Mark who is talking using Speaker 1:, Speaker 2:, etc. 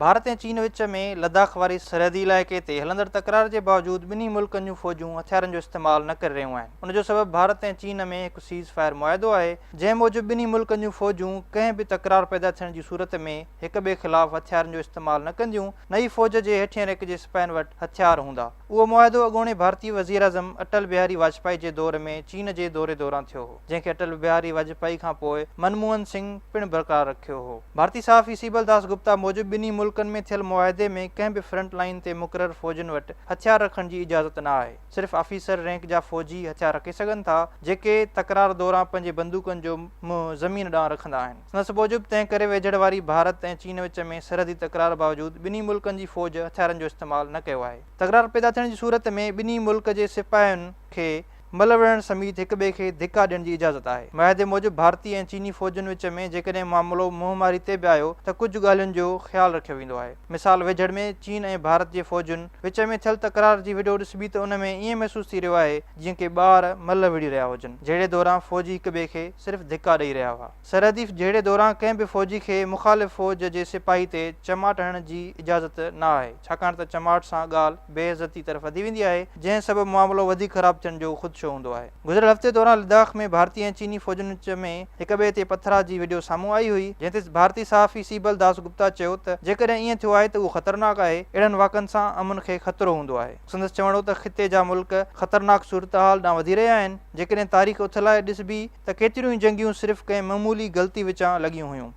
Speaker 1: ڀارت ۽ چين وچ ۾ لداخ واري سرحدي علائقي تي هلندڙ تڪرار جي باوجود ٻنهي ملڪن جون فوجون هٿيارن جو استعمال نه ڪري رهيون آهن. ان جو سبب ڀارت ۽ چين ۾ هڪ سيز فائر معاهدو آهي، جنهن موجب ٻنهي ملڪن جون فوجون ڪنهن به تڪرار پيدا ٿيڻ جي صورت ۾ هڪ ٻئي خلاف هٿيارن جو استعمال نه ڪنديون، نه ئي فوج جي هيٺين رينڪ جي سپاهين وٽ هٿيار هوندا. اهو معاهدو اڳوڻي ڀارتي وزيراعظم اٽل بهاري واجپائي جي دور ۾ چين جي دوري دوران ٿيو هو، جنهن کي اٽل بهاري واجپائي کان پوء منموهن سنگهه پڻ برقرار رکيو هو. ڀارتي صحافي سيبل داس گپتا موجب ٻنهي ملڪن ۾ ٿيل معاهدي ۾ ڪنهن به فرنٽ لائين تي مقرر فوجين وٽ هٿيار رکڻ جي اجازت نه آهي، صرف آفيسر رينڪ جا فوجي هٿيار رکي سگهن ٿا، جيڪي تڪرار دوران پنهنجي بندوقن جو منهن زمين ڏانهن رکندا آهن. سندس موجب تنهن ڪري ويجهڙ واري ڀارت ۽ چين وچ ۾ سرحدي تڪرار باوجود ٻنهي ملڪن جي فوج هٿيارن جو استعمال نه ڪيو آهي. تڪرار پيدا ٿيڻ جي صورت ۾ ٻنهي ملڪ جي سپاهين کي ملهه وڙهڻ سميت هڪ ٻئي کي ڌڪا ڏيڻ جي اجازت آهي. معاهدي موجب ڀارتي ۽ چيني فوجن وچ ۾ جيڪڏهن معاملو منهن ماري تي به آيو ته ڪجهه ڳالهين جو خيال رکيو ويندو آهي. مثال ويجهڙ ۾ چين ۽ ڀارت جي فوجن وچ ۾ ٿيل تڪرار جي وڊيو ڏسبي ته ان ۾ ائين محسوس ٿي رهيو آهي جيئن ڪي ٻار ملهه وڙهي رهيا هجن. جهيڙي دوران فوجي هڪ ٻئي کي صرف ڌڪا ڏئي رهيا هئا. سرحدي جهيڙي دوران ڪنهن به فوجي کي مخالف فوج جي سپاهي تي چماٽ هڻڻ جي اجازت نه آهي، ڇاڪاڻ ته چماٽ سان ڳالهه بي عزتي طرف وڌي ويندي آهي، جنهن سبب معاملو وڌيڪ خراب ٿيڻ جو خدشو هوندو آهي. گذريل هفتي دوران لداخ ۾ ڀارتي ۽ چيني فوجن وچ ۾ هڪ ٻئي تي پٿراء جي وڊيو سامهون آئي هئي، جنهن تي ڀارتي صحافي سيبل داس گپتا چيو ته جيڪڏهن ائين ٿيو آهي ته اهو خطرناڪ آهي، اهڙن واقعن سان امن کي خطرو هوندو آهي. سندس چوڻ هو ته خطي جا ملڪ خطرناڪ صورتحال ڏانهن وڌي رهيا آهن، جيڪڏهن تاريخ اٿلائي ڏسبي ته ڪيتريون ئي جنگيون صرف ڪنهن معمولي غلطي وچان لڳيون هيون.